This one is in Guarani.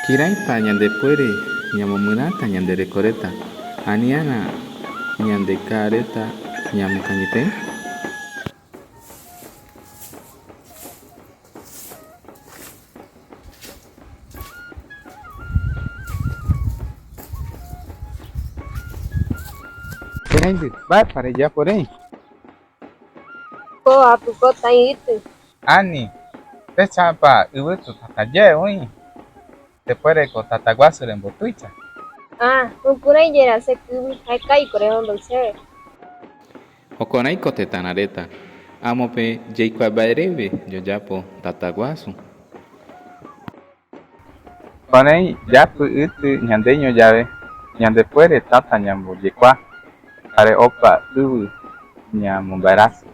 Kirãipa ñande puére ñamomyrãta ñande rekoreta, aniána ñande ka'areta ñamokañyte? Che reindy, mba'épa rejapo rei? Ko apyko tãi yty. Ani, techápa yvytu tataje oĩ, tepuéreko tata guasu rembotuicha. Ah, nupurãi jera che kyvy, ha'ekáiko remombe'u chéve. Okorãiko tetãrã reta, ámope jaikuaamba'eréve jojapo tata guasu. Porãi japy yty ñandeño jave, ñande puére tata ñambojekua, jare opa yvy ñamomba'erasy.